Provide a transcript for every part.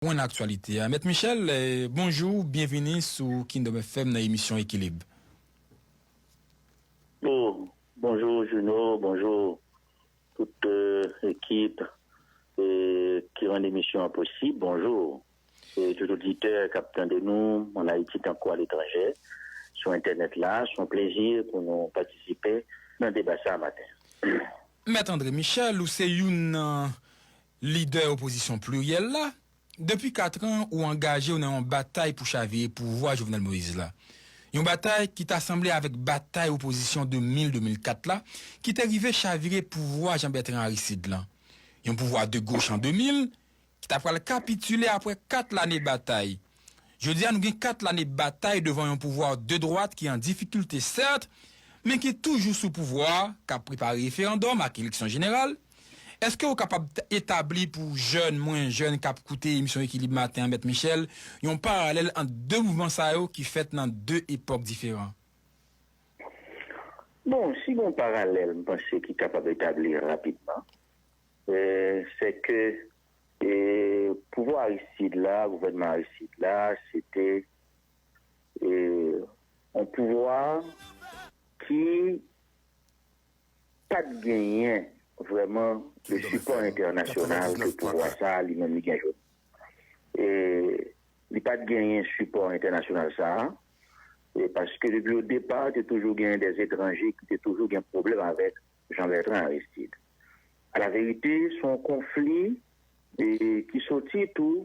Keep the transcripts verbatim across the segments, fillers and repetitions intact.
pwen aktyalite a. Mèt Michel, eh, bonjou, byenvini sou Kingdom F M nan emisyon Ekilib. Oh, bonjou Juno, bonjou tout euh, ekip euh, ki rann emisyon an posib, bonjou. E tout oditè k ap tande nou an Ayiti tankou aletranje sou entènèt la, se yon plezi pou nou patisipe nan deba sa a maten. Mèt André Michel, ou se youn nan lidè opozisyon pliryèl la. Depi kat an, ou angaje w nan yon batay pou chavire pouvwa Jovenel Moïse la. Yon batay ki ta sanble avèk batay opozisyon de mil de mil kat la, ki te rive chavire pouvwa Jean Bertrand Aristide lan. Yon pouvwa de goch an de mil, ki ta pral kapitile apre kat lane batay. Jodi a, nou gen kat lane batay devan yon pouvwa de dwat ki an difikilte, sèt, men ki toujou sou pouvwa a, k ap prepare referandòm ak eleksyon jeneral. Èske w kapab etabli pou jèn, mwen jèn k ap koute emisyon Ekilib Maten an, Mèt Michel, yon paralèl ant de mouvman sa yo ki fèt nan de epòk diferan? Bon, si gen yon paralèl, m panse ki kapab etabli rapidman, euh, se ke euh, pouvwa Aristide la, gouvènman Aristide la, se te euh, yon pouvwa ki pa t genyen vrèman de sipò entènasyonal ke pouvwa sa a li menm li gen jodi. E li pa t genyen sipò entènasyonal sa a, e paske depi o depa, te toujou gen de etranje ki te toujou gen pwoblèm avèk Jean Bertrand Aristide. A la verite, se yon konfli e, ki soti tou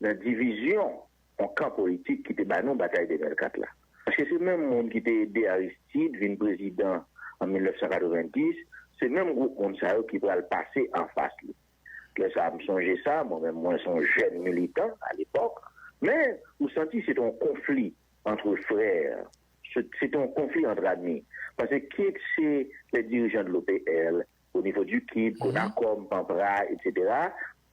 nan divizyon yon kan politik ki te ba nou batay de mil kat la. Paske se menm moun ki te ede Aristide vin prezidan an mil nèf san katrevenndis, se menm gwoup moun sa yo ki pral pase anfas li. Lè sa a, m sonje sa, mwen menm, mwen se yon jèn militan alepòk, men ou santi se te yon konfli ant frè, se se te yon konfli ant ami. Paske kit se les dirigeants de l'O P L, o nivo du kid, Konakòm, Panpra, etsetera,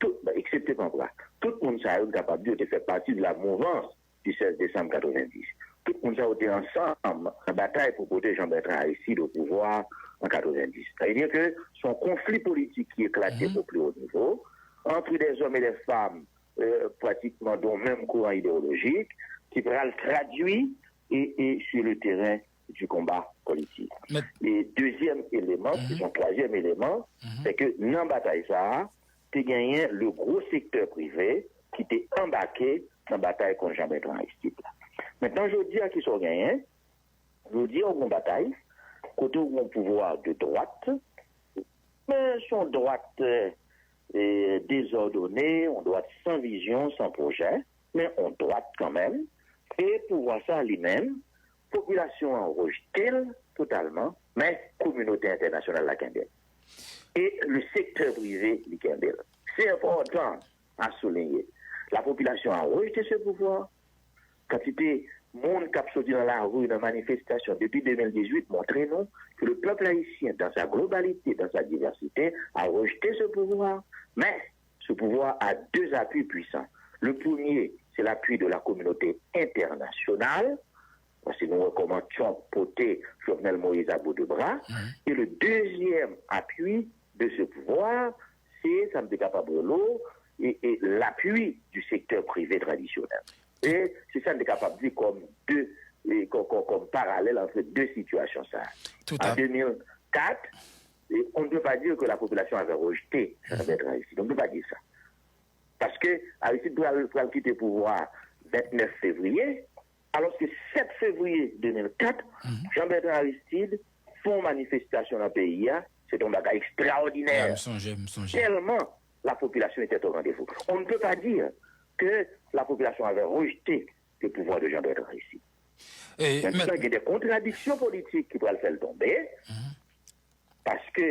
tout, eksepte Panpra, tout moun sa yo, m kapab di, yo te fè pati de la mouvance du seize décembre quatre-vingt-dix. Tout moun sa yo te ansanm nan batay pou pote Jean Bertrand Aristide au pouvoir en quatre-vingt-dix. Sa vle di ke se yon konfli politik ki eklate au plus haut niveau entre des hommes et des femmes euh, pratiquement d'un même courant idéologique qui pral traduit et, et sur le terrain du combat politique. Et deuxième élément, c'est son troisième élément, c'est que nan batay sa a, te genyen le gros secteur privé ki te anbake nan batay kont Jean Bertrand Aristide la. Mentnan, jodi a, kisa w genyen? Jodi a, w gen yon batay kote w gen yon pouvwa de dwat, men se yon dwat euh, dezòdone, yon dwat san vizyon, san pwojè, men yon dwat kanmenm. E pouvwa sa li menm, popilasyon an rejte l totalman, men kominote entènasyonal la kenbe l. E le sektè prive li kenbe l. Se enpòtan a soulinye. Lapopilasyon a rejte se pouvwa. Kantite moun k ap soti nan lari nan manifestasyon depi de mil dizuit montre nou ke le peuple haïtien, dans sa globalité, dans sa diversité, a rejeté ce pouvoir. Mais ce pouvoir a deux appuis puissants. Le premier, c'est l'appui de la communauté internationale, paske nou wè kòman Trump pote Jovenel Moïse a bout de bra. E le deuxième appui de ce pouvoir, se sa m te kapab rele w, e, e l'appui du secteur privé traditionnel. E se sa n te kapab di kòm de, e, kòm, kòm, kòm paralèl entre deux situations sa. En deux mille quatre, et on ne peut pas dire que la population avait rejeté Jean Bertrand Aristide. On ne peut pas dire ça. Parce que Aristide pral, pral kite pouvwa a vennèf fevriye, alòske sèt fevriye de mil kat, Jean Bertrand Aristide fè yon manifestasyon nan peyi a, se te yon bagay ekstraòdinè. Tèlman la population était au rendez-vous. On ne peut pas dire que la population avait rejeté le pouvoir de Jean Bertrand Aristide. Mentnan, gen de kontradiksyon politik ki pral fè l tonbe, paske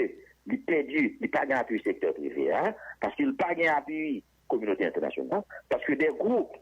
li pèdi, li pa gen apui sektè prive a, paske li pa gen apui kominote entènasyonal, paske de gwoup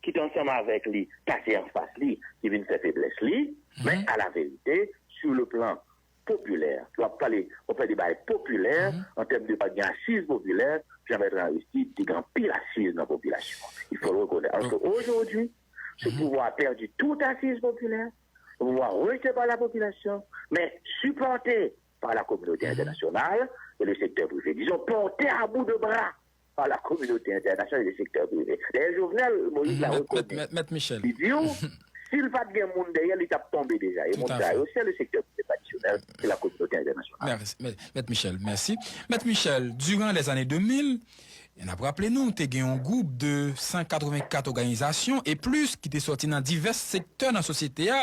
ki te ansanm avèk li pase anfas li, ki vin fè feblès li, men a la verite, sur le plan popilè, lè w ap pale, w ap fè deba popilè, an tèm de pa gen asiz popilè, Jean Bertrand Aristide te gen anpil asiz nan popilasyon an. Il faut le reconnaître. Alors qu'aujourd'hui, ce pouvoir a perdu toute assise populaire, le pouvoir rejeté par la population, mais supporté par la communauté internationale et le secteur privé. Disons, porté à bout de bras par la communauté internationale et le secteur privé. Dayè, Jovenel Moïse la rekonèt. Li di w, si l pa t gen moun dèyè l, li t ap tonbe deja. E moun sa yo, se le secteur privé traditionnel, c'est la communauté internationale. Mèt Michel, mèsi. Mèt Michel, diran lèzane de mil, n ap raple nou, te gen yon gwoup de san katrevenkat òganizasyon e plis ki te sòti nan divès sektè nan sosyete a,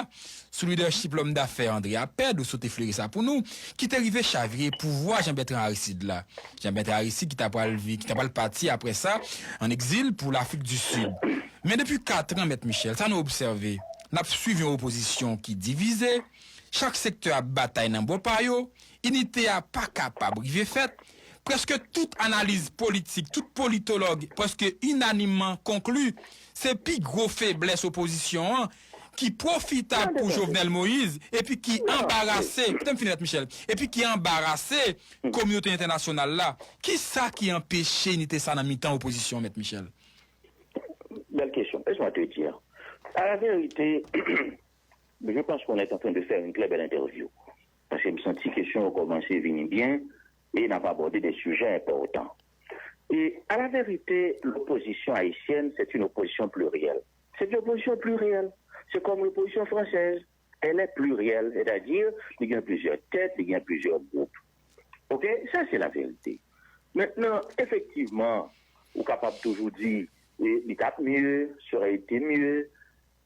sou lidèchip lòm dafè André Apèd, ou sot eflere sa pou nou, ki te rive chavire pouvwa Jean Bertrand Aristide la. Jean Bertrand Aristide ki ta pral vi, ki ta pral pati apre sa an egzil pou Lafrik di Sid. Men depi kat an, Mèt Michel, sa nou obsève, n ap swiv yon opozisyon ki divize, chak sektè ap batay nan bò pa yo, inite a pa kapab rive fèt. Prèske tout analiz politik, tout politològ prèske inanimman konkli se pi gwo feblès opozisyon an ki pwofitab pou Jovenel Moïse epi ki anbarase, kite m fini Mèt Michel, epi ki anbarase kominote entènasyonal la. Kisa ki anpeche inite sa nan mitan opozisyon an, Mèt Michel? Belle question. Laisse-moi te dire. À la vérité, je pense qu'on est en train de faire une très belle interview. Paske m santi kesyon yo kòmanse vini byen e n ap abòde de sijè enpòtan. E à la vérité, l'opposition haïtienne, c'est une opposition plurielle. C'est une opposition plurielle. C'est comme l'opposition française. Elle est plurielle, c'est-à-dire, li gen plizyè tèt, li gen plizyè gwoup. Ok? Sa, se laverite. Mentnan, efektivman, ou kapab toujou di, e, li t ap mye, sa aurait été mieux,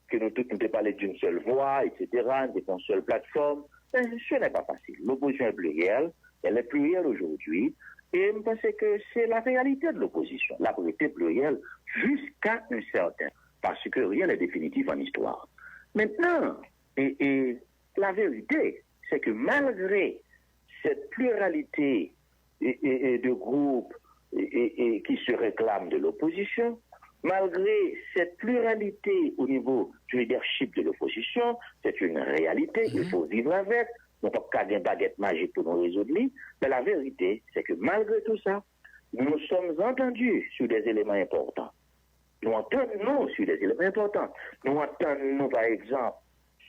ke nou tout nou te pale d'une seule voix, et cetera, nou te gen yon sèl platfòm. Men ce n'est pas facile. L'opposition est plurielle, elle est plurielle aujourd'hui, et m panse ke se la réalité de l'opposition. L ap rete plurielle jusqu'à un certain, parce que rien n'est définitif en histoire. Maintenant, et, et la vérité, c'est que malgré cette pluralité et, et, et de groupes et, et, et qui se réclament de l'opposition, malgré cette pluralité au niveau du leadership de l'opposition, c'est une réalité, il faut vivre avec. Nou p ap ka gen bagèt majik pou nou rezoud li, men la vérité, c'est que malgré tout ça, nous nous sommes entendus sur des éléments importants. Nou antann nou sur des éléments importants. Nou antann nou, pa egzanp,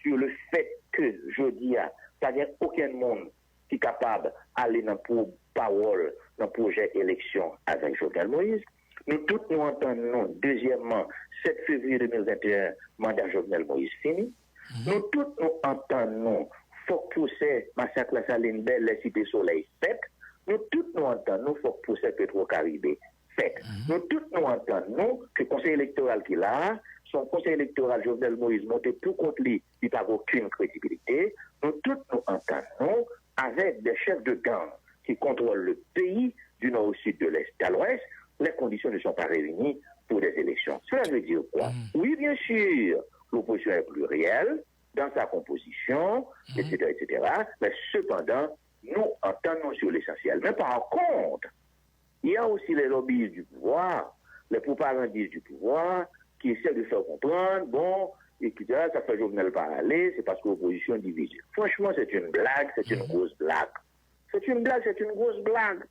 sur le fait que jodi a, pa gen okenn moun ki kapab ale nan pwo-, pawòl, nan pwojè eleksyon avèk Jovenel Moïse. Nou tout nou antann nou, dezyèmman, sèt fevriye de mil venteyen, manda Jovenel Moïse fini. Nou tout nou antann nou, fòk pwosè masak Lasalin, Bèlè, Site Solèy fèt. Nou tout nou antann nou, fòk pwosè Petro Caribe fèt. Nou tout nou antann nou ke konsèy elektoral ki la a, se yon konsèy elektoral Jovenel Moïse monte pou kont li, li pa gen okenn kredibilite. Nou tout nou antann nou avec des chefs de gang qui contrôlent le pays du nord au sud, de l'est à l'ouest, les conditions ne sont pas réunies pour des élections. Cela veut dire quoi? Oui, bien sûr, l'opposition est plurielle dans sa composition, et cetera, et cetera, mais cependant, nous entendons sur l'essentiel. Mais par contre, il y a aussi les lobbyistes du pouvoir, les propagandistes du pouvoir, qui essaient de faire comprendre, bon, et cetera, sa k fè Jovenel pa ale, se paske opozisyon divize. Franchement, c'est une blague, c'est une grosse blague. C'est une blague, c'est une grosse blague.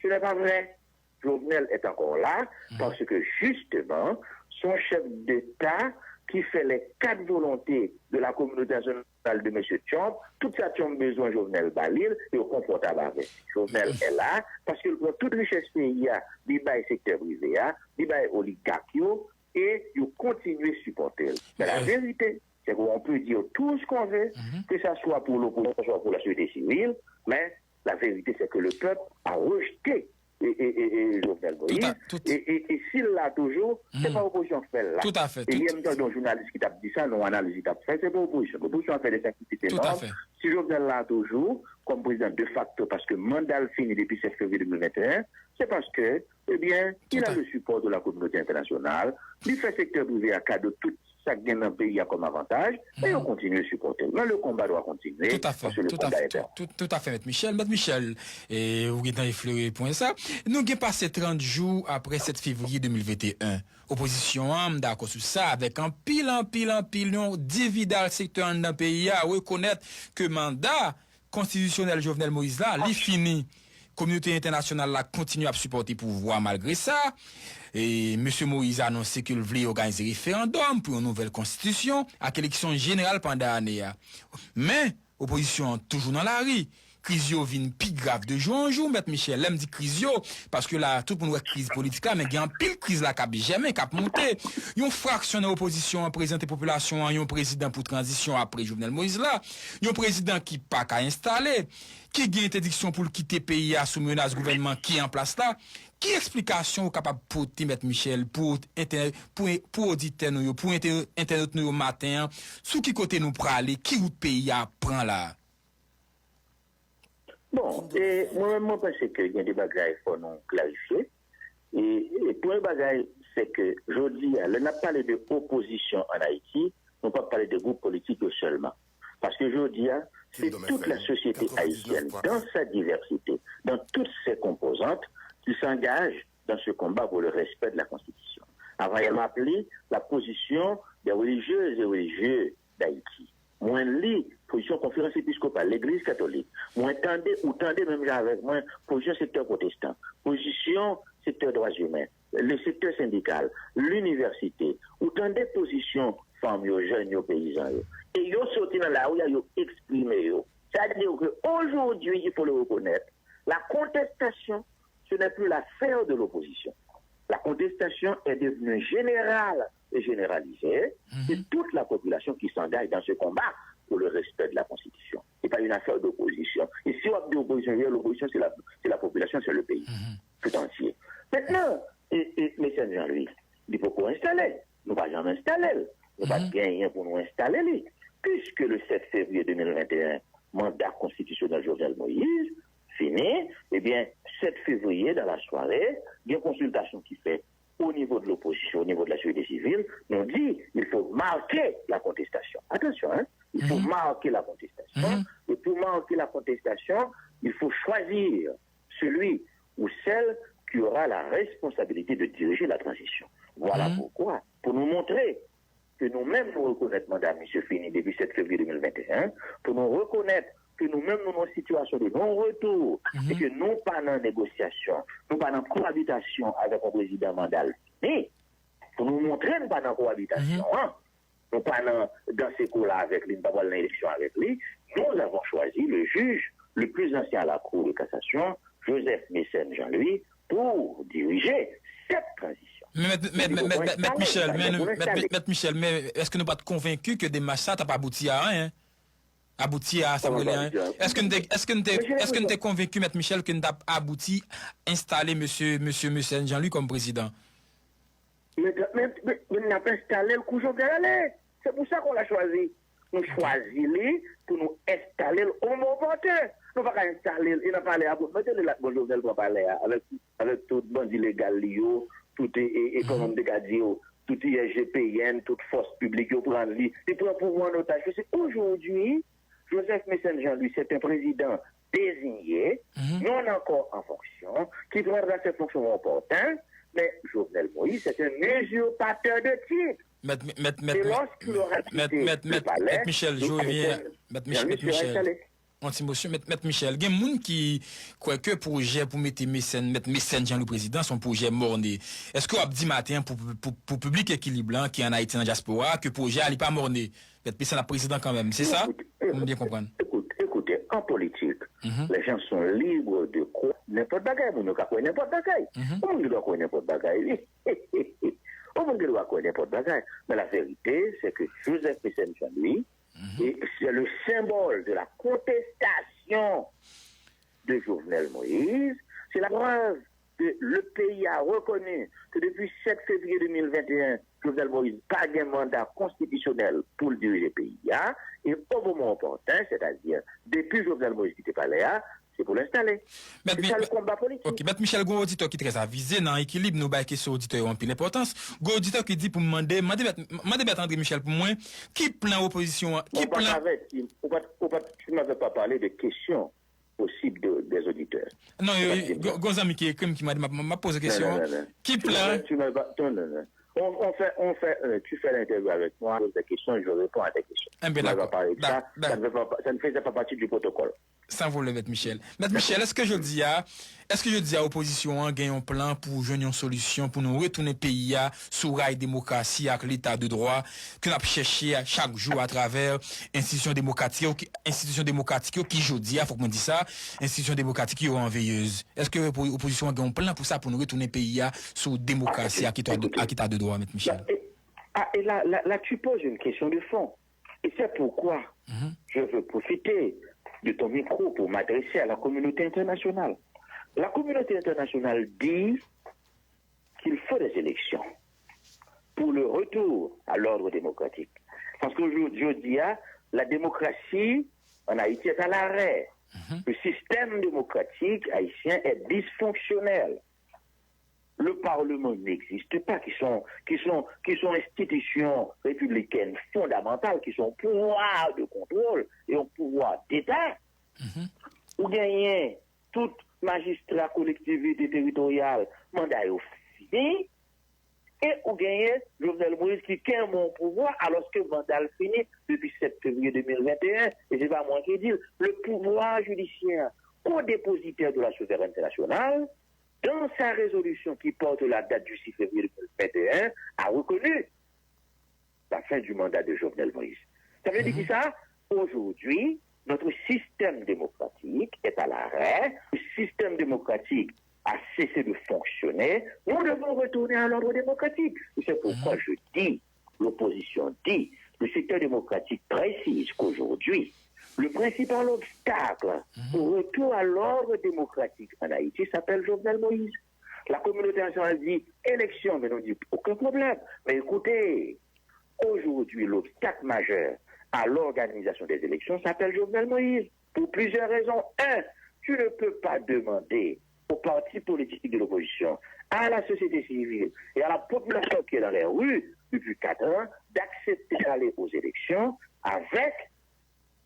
Ce n'est pas vrai. Jovenel est encore là parce que justement, son chef d'État qui fait les quatre volontés de la communauté internationale de monsieur Trump, tout sa Trump bezwen Jovenel ba li l, yo konfòtab avè l. Jovenel est là paske l pran tout richès peyi a, li bay sektè prive a, li bay oligak yo, e yo kontinye sipòte l. Men la verite, c'est qu'on peut dire tout ce qu'on veut, que ça soit pour l'opposition, soit pour la société civile, mais la vérité, c'est que le peuple a rejeté et, et, et, et Jovenel Moïse. Et, et, et s'il la toujou, se pa opozisyon k fè l la. E yè m tande yon jounalis ki t ap di sa, nan yon analiz li t ap fè, se pa opozisyon. Opozisyon ap fè de sakrifis enorm. Si Jovenel la toujou, kòm prezidan de facto, paske manda l fini depi sèt fevriye de mil venteyen, se paske, ebyen, il a le support de la communauté internationale, li fè sektè prive a kado tout sa k gen nan peyi a kòm avantaj, e yo kontinye sipòte l. Men le combat doit continuer, paske le combat est en. Toutafè, Mèt Michel. Mèt Michel, e, ou gentan eflere pwen sa. Nou gen pase trant jou apre sèt fevriye de mil venteyen. Opozisyon an, m dakò sou sa, avèk anpil, anpil, anpil, yon dividal sektè anndan peyi a, rekonèt ke manda konstitisyonèl Jovenel Moïse la, li fini. Kominote entènasyonal la kontinye ap sipòte pouvwa malgre sa. E mesye Moïse anonse ke l vle òganize referandòm pou yon nouvèl konstitisyon ak eleksyon jeneral pandan ane a. Men, opozisyon an toujou nan lari. kriz yo vin pi grav de jou an jou, Mèt Michel. Lè m di kriz yo, paske la, tout moun wè kriz politik la, men gen anpil kriz la k ap jèmen, k ap monte. Yon fraksyon nan opozisyon an prezante popilasyon an yon prezidan pou tranzisyon apre Jovenel Moïse la, yon prezidan ki pa ka enstale, ki gen entèdiksyon pou l kite peyi a sou menas gouvènman ki an plas la. Ki eksplikasyon ou kapab pote, Mèt Michel, pou entè-, pou, pou oditè nou yo, pou entè-, entènot nou yo maten an, sou ki kote nou prale, ki wout peyi a pran la? Bon, e mwen menm, mwen panse ke gen de bagay fò nou klarifye. E, e premye bagay, se ke jodi a, lè n ap pale de opozisyon ann Ayiti, nou p ap pale de gwoup politik yo sèlman. Paske jodi a, c'est toute la société haïtienne, dans sa diversité, dans toutes ses composantes, qui s'engage dans ce combat pour le respect de la Constitution. Avan yè m ap li la position des religieuses et religieux d'Haïti. Mwen li pozisyon Konferans Episkopal, Legliz Katolik. Mwen tande, ou tande menm jan avèk mwen, pozisyon sektè pwotestan, pozisyon sektè dwa imen, le sektè sendikal, linivèsite. Ou tande pozisyon fanm yo, jèn yo, peyizan yo. E yo soti nan lari a, yo eksprime yo. C'est-à-dire que aujourd'hui, il faut le reconnaître, la contestation, ce n'est plus l'affaire de l'opposition. La contestation est devenue générale et généralisée. C'est toute la population qui s'engage dans ce combat pour le respect de la Constitution. C'est pas une affaire d'opposition. Et si on dit opposition, l'opposition, c'est la, c'est la population, c'est le pays tout entier. Maintenant, e, e, Mecène Jean-Louis, li poko enstale. Nou pa janm enstale l. Nou pa genyen pou nou enstale li. Puisque le sept février deux mille vingt et un, mandat konstitisyonèl Jovenel Moïse fini, ebyen, sept février, dans la soirée, gen konsiltasyon ki fèt au niveau de l'opposition, au niveau de la société civile, nou di, il faut marquer la contestation. Attention, hein? Il faut marquer la contestation. Et pour marquer la contestation, il faut choisir celui ou celle qui aura la responsabilité de diriger la transition. Voilà pourquoi, pour nous montrer que nous-mêmes nous reconnaître mandat misye fini depi sept février deux mille vingt et un, pour nous reconnaître que nous-mêmes nous dans une situation de non-retour et que nou pa nan negosiyasyon, nou pa nan koabitasyon avèk yon prezidan manda l fini, pou nou montre nou pa nan koabitasyon an, nou pa nan danse kola avèk li, nou pa pral nan eleksyon avèk li, nous avons choisi le juge le plus ancien à la Cour de cassation, Joseph Mécène Jean-Louis, pour diriger cette transition. Men mèt, mèt, mèt, mèt, mèt Michel, men, mèt, mèt, mèt Michel, men èske nou pa t konvenki ke demach sa t ap abouti a anyen? Abouti a sa m rele anyen? Èske n te, èske n te, èske n te konvenki, mèt Michel, ke n t ap abouti enstale mesye, mesye Mécène Jean-Louis kòm prezidan? Men, men, men, men n ap enstale l kou Jovenel ale. Se pou sa qu'on l'a choisi. Nou chwazi li pou nou enstale l o moman opòten. Nou pa ka enstale l e nan palè a, bon, mete li la, bon, Jovenel pran palè a avèk, avèk tout bandi legal li yo, tout, e, e, e, kòman m te ka di yo, tout I S G P N, tout fòs piblik yo pran li. Li pran pouvwa an otaj. Paske aujourd'hui, Joseph Mécène Jean-Louis, c'est un président désigné, non encore en fonction, qui prendra ses fonctions au opportun, mais Jovenel Moïse, c'est un usurpateur de titre. Mèt, mèt, mèt, Et lorsqu'il aura mèt, quitté mèt, le mèt, palais, mèt Michel, je reviens. Mèt Mich-, mèt Michel. Yon ti mosyon, mèt, mèt Michel. Gen moun ki kwè ke pwojè pou mete Mécène, mèt Mécène Jean-Louis prezidan, se yon pwojè mòne. Èske w ap di maten an pou, pou, pou piblik Ekilib lan ki ann Ayiti, nan dyaspora, ke pwojè a li pa mòne? Mèt Mécène ap prezidan kanmenm, se sa? Pou m byen konprann. Écoute, écoutez, en politique, les gens sont libres de croire n'importe bagay. Moun yo ka kwè nenpòt bagay. Yon moun gen dwa kwè nenpòt bagay, wi. Yon moun gen dwa kwè nenpòt bagay. Men la vérité, c'est que Joseph Mécène Jean-Louis, et c'est le symbole de la contestation de Jovenel Moïse, c'est la preuve que le pays a reconnu que depuis sept février deux mille vingt et un, Jovenel Moïse pa gen manda konstitisyonèl pou l dirije peyi a, e o moman opòten, sètadi depi Jovenel Moïse kite palè a, se pou l enstale. Se sa le konba politik. Ok, Mèt Michel, gon oditè ki trè avize nan Ekilib, nou bay kesyon oditè yo anpil enpòtans. Gon oditè ki di pou m mande, mande Mèt, mande Mèt André Michel pou mwen, ki plan opozisyon an, ki plan... Bon, ou pa t avèti m, ou pa t, ou pa t, tu m'avais pas parlé de question possible de, des auditeurs. Non, gon zanmi ki ekri m ki mande m, m ap poze kesyon an. Ki plan... Tu m'avais pas, non, non, non. On, on fait, on fait, euh, tu fais l'interview avec moi, pose des questions, je réponds à tes questions. Eh bien, On va d'accord. parler de ça. D'ac- Ça ne, fait pas, ça ne faisait pas partie du protocole. Sans problème, Maître Michel. Maître Michel, èske jodi a, èske jodi a opozisyon an gen yon plan pou jwenn yon solisyon pou nou retounen peyi a sou ray demokrasi ak leta de dwa ke n ap chèche chak jou atravè enstitisyon demokratik yo ki, enstitisyon demokratik yo ki jodi a, fòk mwen di sa, enstitisyon demokratik yo an veyez. Èske opo- opozisyon an gen yon plan pou sa, pou nou retounen peyi a sou demokrasi ak eta de, ak eta de dwa, Maître Michel? Et, ah, et là, là, là, tu poses une question de fond. Et c'est pourquoi je veux profiter de ton micro pour m'adresser à la communauté internationale. La communauté internationale dit qu'il faut des élections pour le retour à l'ordre démocratique. Parce que je, je dis, hein, la démocratie en Haïti est à l'arrêt. Le système démocratique haïtien est dysfonctionnel. Le Parlement n'existe pas, qui sont, qui sont, qui sont institutions républicaines fondamentales, qui sont un pouvoir de contrôle et un pouvoir d'État. Ou genyen tout majistra kolektivite teritoryal, manda yo fini, e ou genyen Jovenel Moïse ki kenbe yon pouvwa alòske manda l fini depi sèt fevriye de mil venteyen, e se pa mwen ki di l. Le pouvoir judiciaire, co-dépositaire de la souveraineté nationale, dans sa résolution qui porte la date du six février deux mille vingt et un, a reconnu la fin du mandat de Jovenel Moïse. Ça veut dire que ça, aujourd'hui, notre système démocratique est à l'arrêt. Le système démocratique a cessé de fonctionner. Nous devons retourner à l'ordre démocratique. C'est pourquoi je dis, l'opposition dit, le secteur démocratique précise qu'aujourd'hui, le principal obstacle au retour à l'ordre démocratique en Haïti s'appelle Jovenel Moïse. La communauté internationale dit élection, mais nous dit aucun problème. Mais écoutez, aujourd'hui, l'obstacle majeur à l'organisation des élections s'appelle Jovenel Moïse. Pour plusieurs raisons. Un, tu ne peux pas demander aux partis politiques de l'opposition, à la société civile et à la population qui est dans les rues depuis quatre ans d'accepter d'aller aux élections avec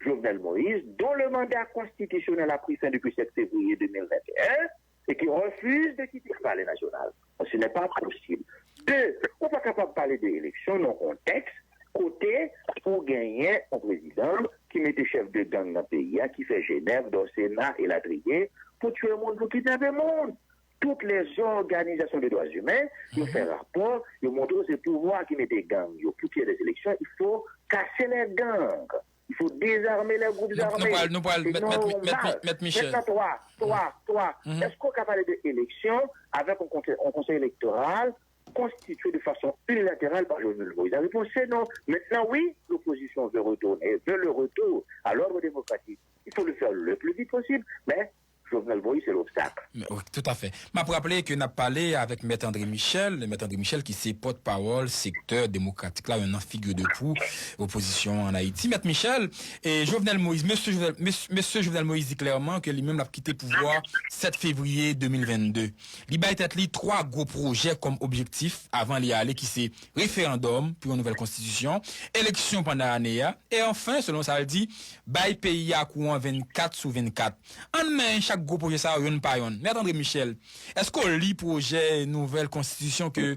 Jovenel Moïse, dont le mandat constitutionnel a pris fin depuis sept février deux mille vingt et un et qui refuse de quitter le palais national. Ce n'est pas possible. Deux, ou pa kapab pale de eleksyon nan kontèks kote ou genyen yon prezidan ki mete chèf de gang nan peyi a, ki fè Jenèv, Dòsena elatriye pou tiye moun, pou kidnape moun. Toutes les organisations de droits humains, yo fè rapò, yo montre se pouvwa ki mete gang yo pou tiye les élections, il faut casser les gangs. Il faut désarmer les groupes Nou- nou armés. pral- nou pral- C'est mèt- mèt- mèt- normal. mèt Michel. Maintenant, toi, toi, toi, est-ce qu'on peut parler d'élection avec un conseil, un conseil électoral constitué de façon unilatérale par Jovenel Moïse? La réponse, c'est non. Maintenant, oui, l'opposition veut retourner, veut le retour à l'ordre démocratique. Il faut le faire le plus vite possible, mais Jovenel Moïse, c'est l'obstacle. Wi, toutafè. M ap raple ke n ap pale avèk Mèt André Michel, Mèt André Michel ki se pòtpawòl sektè demokratik la, youn nan figi de pou opozisyon an Ayiti. Mèt Michel, e Jovenel Moïse, mesye Jovenel, mes- mesye Jovenel Moïse di klèman ke li menm l ap kite pouvwa sèt fevriye de mil vennde. Li bay tèt li twa gwo pwojè kòm objektif avan li ale, ki se referandòm pou yon nouvèl konstitisyon, eleksyon pandan ane a, e anfen, selon sa l di, bay peyi a kouran vennkat sou vennkat. Ann men chak gwo pwojè sa yo youn pa youn. Mèt André Michel, èske w li pwojè nouvèl konstitisyon ke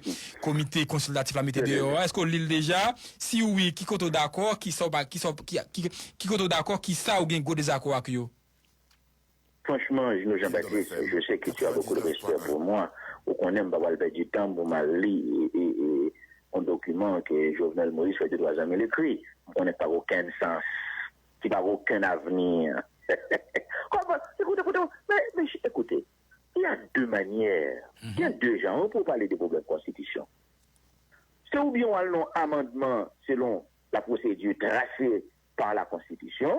komite konsiltatif la mete deyò a? Èske w li l deja? Si wi, ki kote w dakò, ki sa w pa, ki sa w, ki, ki, ki kote w dakò, ki sa w gen gwo dezakò ak yo? Franchement, Gino Jean-Baptiste, je sais que tu as beaucoup de respect pour moi. Ou konnen m pa pral pèdi tan pou m al li e, e, e, yon dokiman ke Jovenel Moïse fè de twa zan mil ekri. M konnen pa gen okenn sans, ki pa gen okenn avni. Kòman? Ekoute, ekoute, men, men, ekoute, il y a deux manières, il y a deux genres pou pale de pwoblèm konstitisyon. Se oubyen w al nan amandman selon la procédure tracée par la Constitution,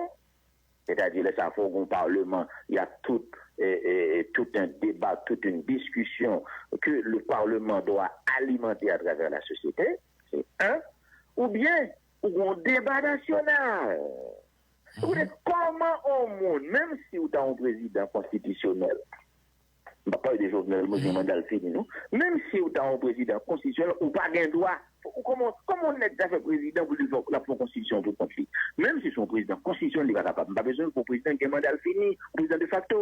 c'est-à-dire, lè sa fò gon parlement, il y a tout, eh, eh, tout un débat, toute une discussion que le Parlement doit alimenter à travers la société, c'est un, oubyen ou gon débat national. Ou konnen kòman yon moun, menm si ou ta yon prezidan konstitisyonèl, m pa pale de Jovenel Moïse, manda l fini, non. Menm si ou ta yon prezidan konstitisyonèl, ou pa gen dwa, fò, Ou kòman, kòman yon nèg ka fè prezidan pou li fè, l ap fè yon konstitisyon pou kont li? Menm si se yon prezidan konstitisyonèl, li pa kapab. M pa bezwen pou prezidan ki gen manda l fini, yon prezidan defakto.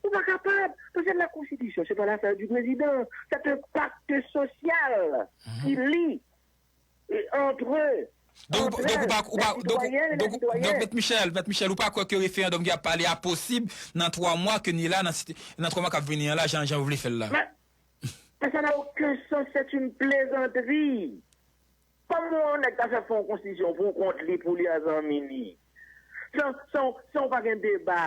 Ou pa kapab. Paske la konstitisyon, se pa l'affaire du président. C'est un pacte social qui lie, et entre eux, Donk, entre donk, ou pa, elles, ou les pa, donk, citoyennes et les donk, donk, citoyens. Mèt Michel, Mèt Michel, ou pa kwè ke referandòm ki ap pale a posib nan twa mwa ke ni la, nan, site- nan twa mwa k ap vini an la, jan, jan yo vle fè l la? Mais, mais ça n'a aucun sens, c'est une plaisanterie. Kòman yon nèg ka fè fè yon konstitisyon pou kont li, pou li a zanmi li? San, san, san w pa gen deba.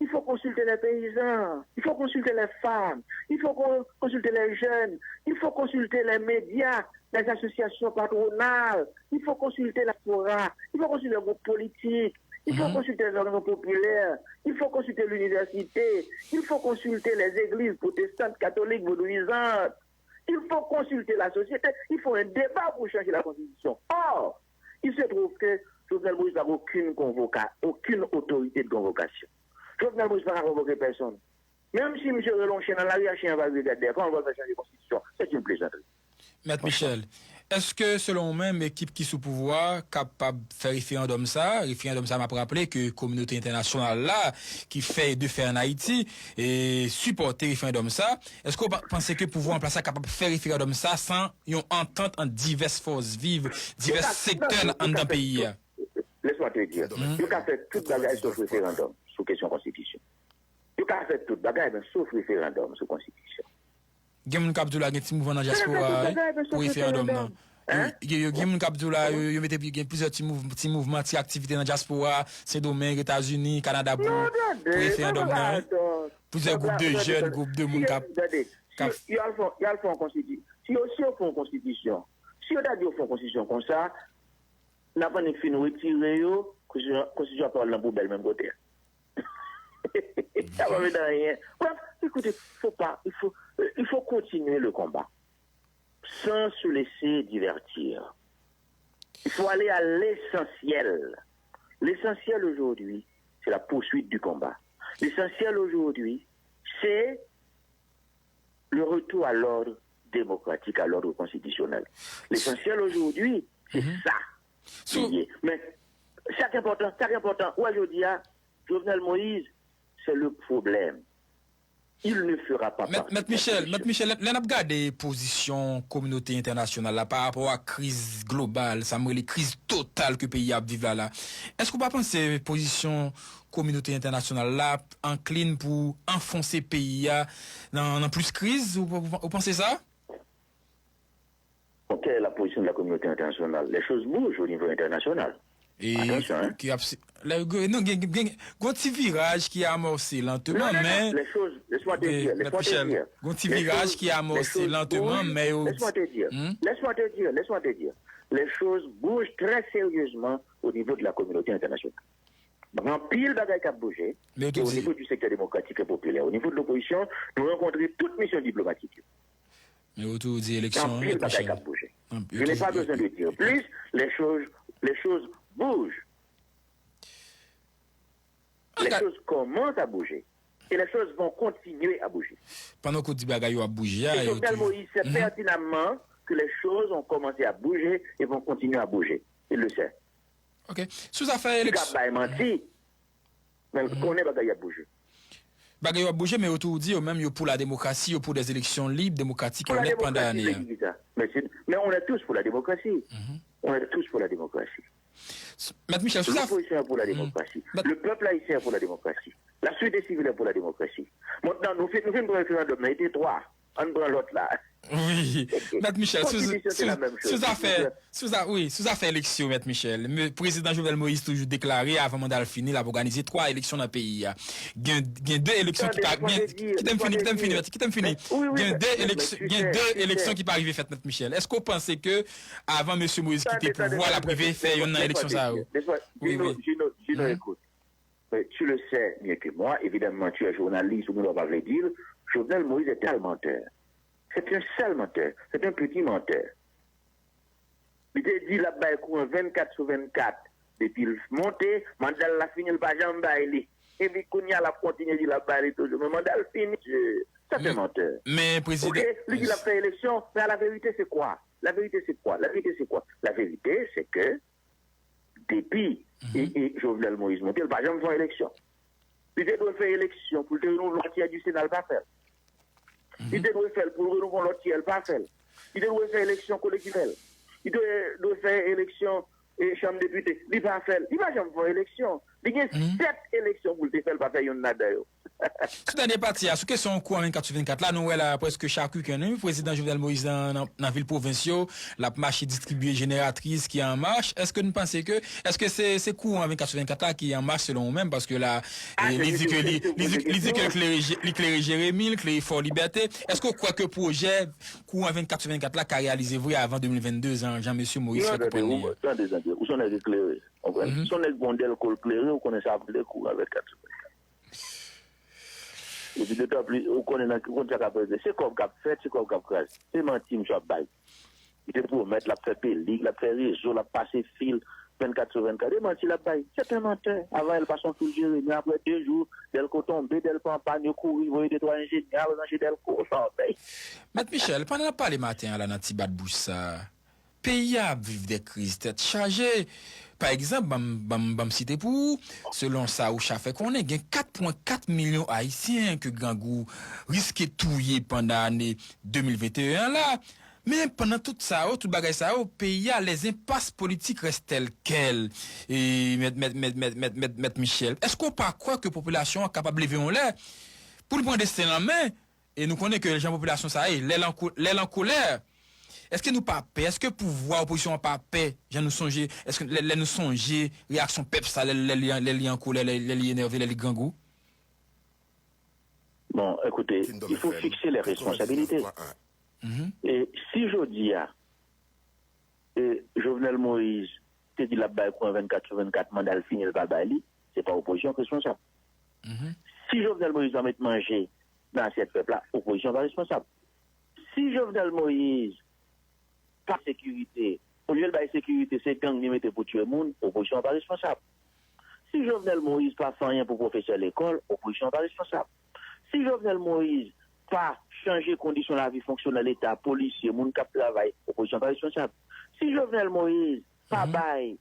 Il faut consulter les paysans, il faut consulter les femmes, il faut con- consulter les jeunes, il faut consulter les médias, les associations patronales, il faut consulter la diaspora, il faut consulter les groupes politiques, il faut consulter les organisations populaires, il faut consulter l'université, il faut consulter les églises protestantes, catholiques, vaudouisantes. Il faut consulter la société, il faut un débat pour changer la constitution. Or, il se trouve que Jovenel Moïse n'a aucune convoca, aucune autorité de convocation. Jovenel Moïse pa ka konvoke pèsonn. Menm si misye rele yon chen nan lari a, chen an va rive gade dèyè. Kòman l pral fè chanje konstitisyon? C'est une plaisanterie. Mèt Michel, èske selon ou menm, ekip ki sou pouvwa a kapab fè referandòm sa a? Referandòm sa a, m ap raple ke kominote entènasyonal la ki fè e de fè ann Ayiti e sipòte referandòm sa a. Èske w pa- panse ke pouvwa an plas la kapab fè referandòm sa a san yon antant ant divès fòs viv, divès sektè anndan peyi a? Laisse-moi te dire, yo ka fè tout bagay sof referandòm sou kesyon konstitisyon. Yo ka fè tout bagay, men sof referandòm sou konstitisyon. Gen moun k ap di w la gen ti mouvman nan dyaspora pou referandòm nan. Yo, yo, gen moun k ap di w la, yo, yo mete gen plizyè ti, mouv, ti mouvman, ti aktivite nan dyaspora, Sendomeng, Etazini, Kanada pou, pou referandòm nan. Wi. Plizyè gwoup de jèn, gwoup de moun k ap. Yo al fè yon konstitisyon. Si yo, si yo fè yon konstitisyon, si yo ta di yo fè yon konstitisyon konsa, n ap annik fin retire yo, konstitisyon ap al nan poubèl menm kote a. Sa pa vle di anyen. Bref, écoutez, faut pas, il faut, il faut continuer le combat sans se laisser divertir. Il faut aller à l'essentiel. L'essentiel aujourd'hui, c'est la poursuite du combat. L'essentiel aujourd'hui, c'est le retour à l'ordre démocratique, à l'ordre constitutionnel. L'essentiel aujourd'hui, c'est ça. Li ye. Men, sa ki enpòtan, sa ki enpòtan, ou wè jodi a, Jovenel Moïse, c'est le problème. Il ne fera pas partie de la solution. Mèt Michel, Mèt Michel, lè, lè n ap gade pozisyon kominote entènasyonal la pa rapò a kriz global, sa m rele kriz total ke peyi a ap viv la la, èske w pa panse pozisyon kominote entènasyonal la anklin pou anfonse peyi a nan, nan plis kriz? Ou, ou, ou panse sa? Bon, quelle est la position de la communauté internationale? Les choses bougent au niveau international. Attention, hein. Ki ap, non, gen, gen, gen yon ti viraj ki amòse lenteman, men. Les choses, laisse-moi te dire, laisse-moi te dire. Gen yon ti viraj ki amòse lenteman, men yo. Laisse-moi te dire, laisse-moi te dire, laisse-moi te dire. Les choses bougent très sérieusement au niveau de la communauté internationale. Gen anpil bagay k ap bouje. E au niveau du secteur démocratique et populaire, au niveau de l'opposition, nou rankontre tout misyon diplomatik yo. Men yo toujou di eleksyon. Gen anpil bagay k ap bouje. Je n'ai pas besoin de dire plus, les choses, les choses bougent. Les choses commencent à bouger. Et les choses vont continuer à bouger. Pandan w di bagay yo ap bouje a, et Jovenel Moïse sait pertinemment que les choses ont commencé à bouger et vont continuer à bouger. Il le sait. Ok. Sou zafè eleksyon. Li ka bay manti, men l konnen bagay yo ap bouje. Bagay yo ap bouje, men yo toujou di yo menm yo pou la démocratie, yo pou des élections libres, démocratiques et honnêtes pandan ane a. Men on est tous pour la démocratie. On est tous pour la démocratie. Mèt Michel, sou zafè. L'opposition est pour la démocratie. Le peuple haïtien est pour la démocratie. La société civile est pour la démocratie. Maintenant, nou fin, nou fin pran referandòm nan, e te twa. Ann pran lòt la. Wi. Mèt Michel, sou, sou, sou zafè, sou za, wi, sou zafè eleksyon, Mèt Michel. Prezidan Jovenel Moïse toujou deklare avan manda l fini, l ap òganize twa eleksyon nan peyi a. Gen, gen de eleksyon ki pa, gen, kite m fini, kite m fini, Mèt, kite m fini. Gen de eleksyon, gen de eleksyon ki pa rive fèt, Mèt Michel. Èske w panse ke avan mesye Moïse kite pouvwa, l ap rive fè yonn nan eleksyon sa yo? Wi, wi. Gino, Gino, écoute. Mais tu le sais mieux que moi, évidemment, tu es journaliste, ou menm ou pa vle di l, Jovenel Moïse est un menteur. C'est un sale menteur, c'est un petit menteur. Li te di l ap bay kouran vennkat sou vennkat. Depi l monte, manda l la fini, l pa janm bay li. Epi kounye a l ap kontinye di l ap bay li toujou. Men manda l fini, c'est un menteur. Men prezidan. Ok, li di l ap fè eleksyon, men a la verite se kwa? La vérité, c'est quoi? La vérité, c'est quoi? La vérité, c'est que depi e, e Jovenel Moïse monte, l pa janm fè yon eleksyon. Li te dwe fè eleksyon pou l te renouvle lòt yè di Sena, l pa fè l. Li te dwe fè l pou l renouvle yon lòt yè, l pa fè l. Li te dwe fè eleksyon kolektif, l. Li te dwe fè eleksyon e, chanm depite, li pa fè l. Li pa janm fè yon eleksyon. Li gen sèt eleksyon pou l te fè, l pa fè youn ladan yo. Sou dènye pati a, sou kesyon kouran vennkat sou vennkat la, nou wè la prèske chak wikenn, wi, prezidan Jovenel Moïse nan, nan, nan vil pwovens yo, l ap mache distribiye jeneratris ki an mach. Èske nou panse ke, èske se, se kouran vennkat sou vennkat la ki an mach selon ou menm? Paske la, e, li di ke li, li di, li di ke li klere, Je- li klere Jeremi, li klere Fò Libète. Èske ou kwè ke pwojè kouran vennkat sou vennkat la ka reyalize vre avan de mil vennde, jan, jan mesye Moïse fè konprann li an? Tande, tande, ou se yon nèg eklere, konprann? Si yon nèg bon dèlko l klere, ou konnen sa vle kouran vennkat sou vennkat. Epi dotan plis, ou konnen nan, ou konn sa k ap rive. Se kòb k ap fèt, se kòb k ap kraze. Se manti misye ap bay. Li te pwomèt l ap fè pelik, l ap fè rezo, l ap pase fil vennkat sou vennkat. E manti l ap bay. Se te mantè. Avan yè l pase yon fil Jeremi, apre de jou, dèlko tonbe, dèlko an pàn, yo kouri, voye de twa enjenyè al ranje dèlko, sa bay. Mèt Michel, pandan n ap pale maten an la nan ti bat bouch sa, peyi a ap viv de kriz tèt chaje. Pa egzanp, ban m, ban m, ban m site pou ou, selon sa OCHA fè konnen, gen kat pwen kat milyon Ayisyen ke grangou riske touye pandan ane de mil venteyen an la. Men pandan tout sa yo, tout bagay sa yo, peyi a, les impasses politiques restent telles quelles. E, mèt, mèt, mèt, mèt, mèt, mèt, mèt Michel, èske w pa kwè ke popilasyon an kapab leve yon lè pou l pran desten l an men? E nou konnen ke jan popilasyon sa ye, lè l an ko- lè l an kolè, èske nou pa pè? Èske pouvwa, opozisyon an pa pè? Jan nou sonje, èske lè, lè nou sonje reyaksyon pèp sa, lè, lè, li, lè li an kolè, lè, lè li enève, lè li grangou? Bon, écoutez, il faut fixer les responsabilités. E si jodi a, e Jovenel Moïse te di l ap bay kouran vennkat sou vennkat, manda l fini, l pa bay li, se pa opozisyon k responsab. Si Jovenel Moïse pa met manje nan asyèt pèp la, opozisyon pa responsab. Si Jovenel Moïse pa sekirite, olye l bay sekirite, se gang li mete pou tiye moun, opozisyon pa responsab. Si Jovenel Moïse pa fè anyen pou pwofesè lekòl, opozisyon pa responsab. Si Jovenel Moïse pa chanje kondisyon lavi fonksyonè Leta, polisye, moun k ap travay, opozisyon pa responsab. Si Jovenel Moïse pa bay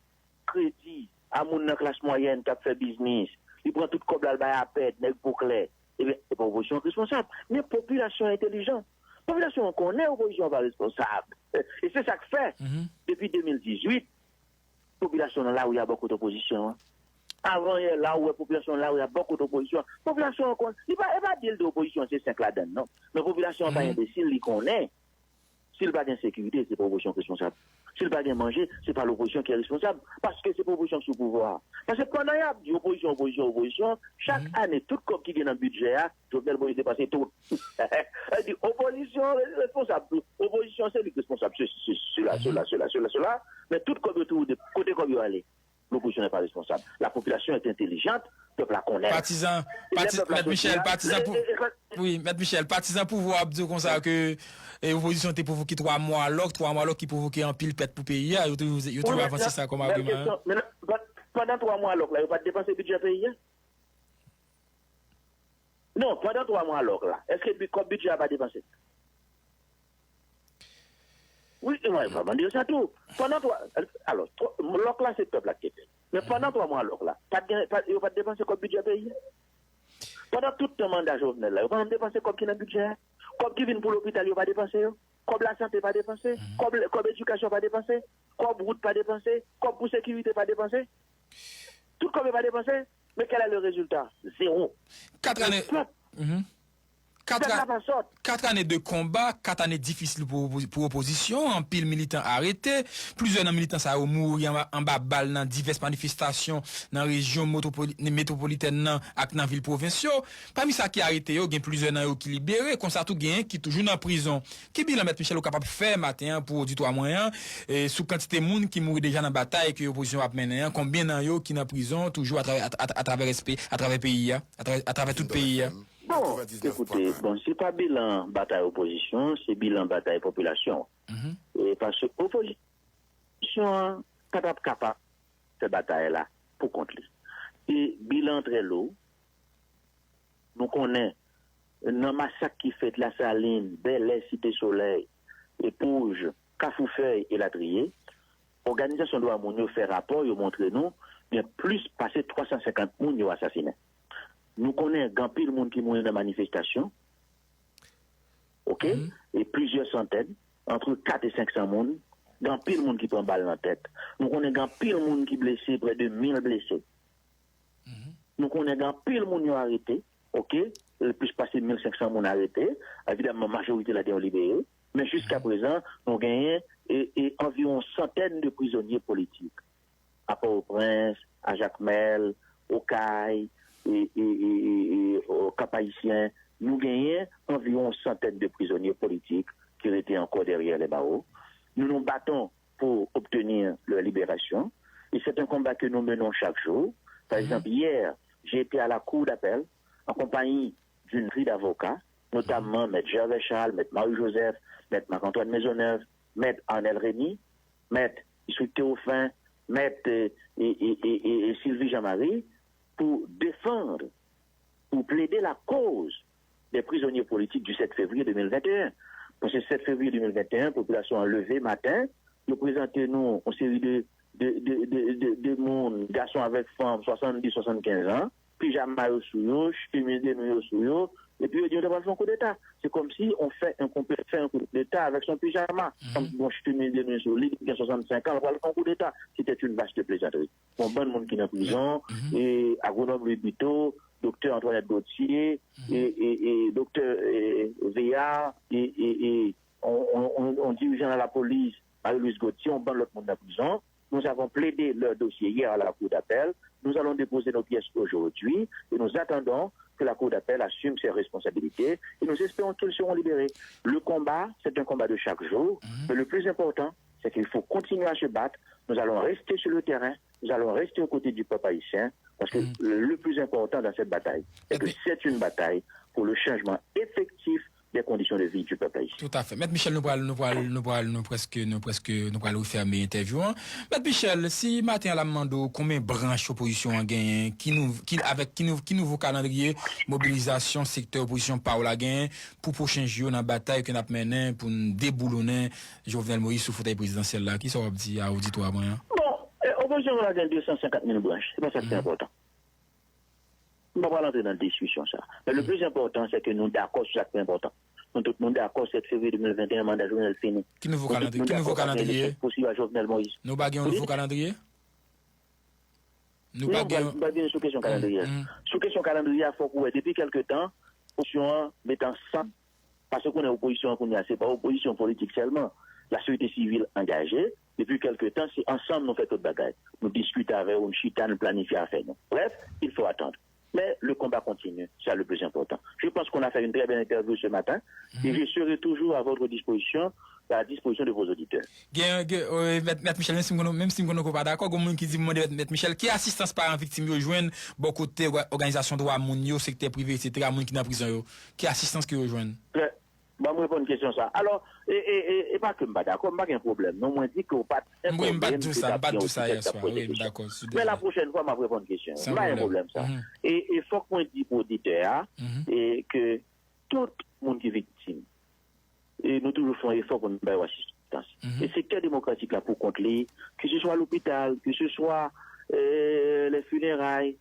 kredi a moun nan klas mwayèn k ap fè biznis, li pran tout kòb la, l bay APED, nèg po klè, ebyen, se pa opozisyon k responsab, men popilasyon an entèlijan. Popilasyon an konnen opozisyon an pa responsab. E se sa k fè, depi de mil dizuit, popilasyon nan lari a bò kot opozisyon an. Avan yè la, ou wè popilasyon nan lari a bò kot opozisyon an. Popilasyon an konn, li pa, e pa di l de opozisyon an se senk ladan l, non. Men popilasyon an pa enbesil, li konnen. Si l pa gen sekirite, se pa opozisyon k responsab. Si l pa gen manje, se pa lopozisyon ki responsab. Paske se pa opozisyon k sou pouvwa a. Paske pandan y ap di opozisyon, opozisyon, opozisyon, chak ane, tout kòb ki gen nan bidjè a, Jovenel Moïse depanse tout. Sa vle di, opozisyon responsab tou. Opozisyon se li k responsab, sesi, sesi, sela, sela, sela, sela, sela. Men tout kòb yo tou, kote kòb yo ale? Lopozisyon pa responsab. La population est intelligente, pèp la konnen. Patizan, pati, Mèt Michel, patizan pou, wi, Mèt Michel, patizan pouvwa ap di w konsa ke e, opozisyon te pwovoke twa mwa lòk, twa mwa lòk ki pwovoke anpil pèt pou peyi a, yo toujou, yo toujou avanse sa kòm agiman. Pandan twa mwa lòk la, yo pa t depanse bidjè peyi a? Non, pandan twa mwa lòk la, èske kòb bidjè a pa depanse? Wi, mwen va mande yo sa tou. Pandan twa, alò, lòk la se pèp la ki te fè. Men pandan twa mwa lòk la, pa t gen, pa, yo pa t depanse kòb bidjè peyi a. Pandan tout tan manda Jovenel la, yo pa janm depanse kòb ki nan bidjè a. Kòb ki vin pou lopital, yo pa depanse yo. Kòb lasante pa depanse. Kòb, kòb edikasyon pa depanse. Kòb wout pa depanse. Kòb pou sekirite pa depanse. Tout kòb yo pa depanse. Men kèl è le rezilta? Zewo. Kat ane. Kat ane de konba, kat ane difisil pou, pou opozisyon, anpil militan arete, plizyè nan militan sa yo mouri anba, anba bal nan divès manifestasyon nan rejyon metwopolitèn nan ak nan vil pwovens yo. Pami sa ki arete yo, gen plizyè nan yo ki libere, konsa tou genyen ki toujou nan prizon. Ki bilan Mèt Michel ou kapab fè maten an pou oditwa mwen an, e, sou kantite moun ki mouri deja nan batay ke opozisyon ap mennen an, konbyen nan yo ki nan prizon toujou atravè, atravè peyi a, atravè tout peyi a? Bon, ekoute, bon, se pa bilan batay opozisyon, se bilan batay popilasyon. E paske opozisyon an pa t ap kapab fè batay la pou kont li. E bilan trè lou, nou konnen nan masak ki fèt Lasalin, Bèlè, Site Solèy, Epouj, Kafou Fèy, elatriye, òganizasyon dwa moun yo fè rapò, yo montre nou gen plis pase twa san senkant moun yo asasinen. Nou konnen gen anpil moun ki mouri nan manifestasyon, oke? E plizyè santèn, antre kat e senk san moun, gen anpil moun ki pran bal nan tèt. Nou konnen gen anpil moun ki blese, prè de mil blese. Nou konnen gen anpil moun yo arete, oke? Plis pase mil senk san moun arete. Evidamman, majorite ladan yo libere. Men jiska prezan, nou genyen e, e anviwon santèn de prizonye politik. A Pòtoprens, a Jakmèl, Okay, e, e, e, e, e, o Kap Ayisyen, nou genyen anviwon yon santèn de prizonye politik ki rete ankò dèryè lè bawo. Nou nou batons pour obtenir leur libération. Et c'est un combat que nous menons chaque jour. Par exemple, hier, j'ai été à la cour d'appel en compagnie d'une série d'avocats, notamment Maître Gervais Charles, Maître Marie Joseph, Maître Marc-Antoine Maisonneuve, Maître Arnel Rémy, Maître Iswick Théoffin, Maître euh, et, et, et, et, et Sylvie Jean-Marie, pour défendre, pour plaider la cause des prisonniers politiques du sept février deux mille vingt et un. Paske sèt fevriye de mil venteyen, popilasyon an leve maten, yo prezante nou yon seri de, de, de, de, de, de moun, gason avèk fanm, swasanndis, swasannkenz an, pijama yo sou yo, chemiz de nwi yo sou yo, epi yo di yo ta pral fè yon koudeta. Se kòmsi on fè yon koudeta avèk son pijama. Fanm ki gen yon chemiz de nwi sou li, ki gen swasannsenk an, l pral fè yon koudeta. C'était une vaste plaisanterie. Yon bann moun ki nan prizon, e Agwonòm Louis Bito, Doktè Antoinette Gauthier, e, e, e Doktè e, Veillard, e, e, e on, on, on, on dirijan nan lapolis, Marie-Louise Gauthier, on bann lòt moun nan prizon. Nous avons plaidé leur dossier hier à la cour d'appel. Nous allons déposer nos pièces aujourd'hui et nous attendons que la cour d'appel assume ses responsabilités et nous espérons qu'ils seront libérés. Le combat, c'est un combat de chaque jour, mais le plus important, c'est qu'il faut continuer à se battre. Nous allons rester sur le terrain, nous allons rester aux côtés du peuple haïtien, parce que le plus important dans cette bataille, c'est que c'est une bataille pour le changement effectif des conditions de vie du peuple haïtien. Toutafè. Mèt Michel, nou pral, nou pral, nou pral, nou prèske, nou prèske, nou pral refèmen entèvyou an. Mèt Michel, si maten an la m mande w konbyen branch opozisyon an genyen, ki nou, ki, avèk ki nou, ki nouvo kalandriye mobilizasyon sektè opozisyon pa w la genyen pou pwochen jou yo nan batay ke n ap mennen pou n deboulonnen Jovenel Moïse sou fotèy prezidansyèl la, kisa w ap di a oditwa mwen an? Bon, e, opozisyon an la gen de san senkant mil branch. Se pa sa ki enpòtan. M pa pral antre nan diskisyon sa. Men le plis enpòtan, se ke nou dakò sou sa ki pi enpòtan. Nou tout nou dakò sèt fevriye de mil venteyen, manda Jovenel fini. Ki nouvo kalandriye? Ki nouvo kalandriye? Posib a Jovenel Moïse. Nou pa gen yon nouvo kalandriye? Nou pa gen. Non, m pa vini sou kesyon kalandriye. Sou kesyon kalandriye a, fòk ou wè, depi kèlke tan, opozisyon an met ansanm, paske konnen opozisyon an kounye a, se pa opozisyon politik sèlman. Lasosyete sivil angaje, depi kèlke tan, se ansanm nou fè tout bagay. Nou diskite avè yo, nou chita, nou planifye afè nou. Bref, il faut attendre. Mais le combat continue, c'est le plus important. Je pense qu'on a fait une très belle interview ce matin et je serai toujours à votre disposition, à la disposition de vos auditeurs. Gen, gen, euh, mèt, mèt Michel, menm si m konnen, menm si m konnen ke w pa dakò, gen moun ki di m mande mèt, mèt Michel, ki asistans paran viktim yo jwenn bò kote òga-, òganizasyon dwa moun yo, sektè prive, etsetera, moun ki nan prizon yo? Ki asistans ke yo jwenn? Trè, Ban m reponn kesyon sa. Alò, e, e, e, e pa ke m pa dakò, m pa gen pwoblèm. Non, mwen di ke w pa t enfòme m ke t ap gen yon ti tèks k ap poze kesyon. Men lapwochèn fwa, m ap reponn kesyon. M pa gen pwoblèm sa. E, e fòk mwen di pou oditè a, e ke tout moun ki viktim, e nou toujou fè yon efò pou n ba yo asistans. E sektè demokratik la pou kont li, ke se swa lopital, ke se swa, e, les funérailles,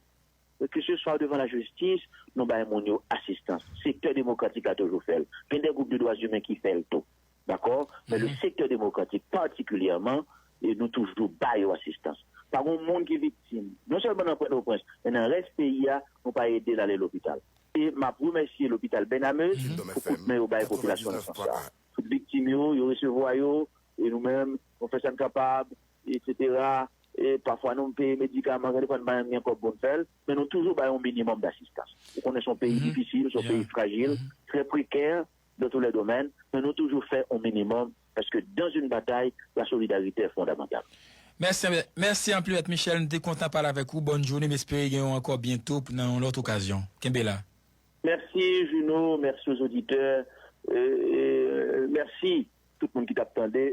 ke se swa devan lajistis, nou bay moun yo asistans. Sektè demokratik la toujou fè l. Gen de gwoup de dwa imen ki fè l tou. Dakò? Men le sektè demokratik patikilyèman, e nou toujou ba yo asistans. Pa gen moun ki viktim. Non sèlman nan Pòtoprens, men nan rès peyi a, nou pa ede l ale lopital. E m ap remèsye lopital Benname pou kout men yo bay popilasyon nan sans sa. Tout viktim yo, yo resevwa yo, e nou menm, nou fè sa n kapab, etsetera. E pafwa nou peye medikaman, gen de fwa n pa menm gen kòb pou n fè l, men nou toujou bay yon minimòm dasistans. Ou konnen se yon peyi difisil, se yon peyi frajil, trè prekè, dans tous les domaines, men nou toujou fè yon minimòm, paske dans une bataille, la solidarité est fondamentale. Mèsi, mèsi anpil, Mèt Michel. M te kontan pale avèk ou. Bòn jounen. M espere gen w ankò byento nan yon lòt okazyon. Kenbe la. Mèsi, Juno. Mèsi aux auditeurs. Euh, euh, mèsi tout moun ki t ap tande.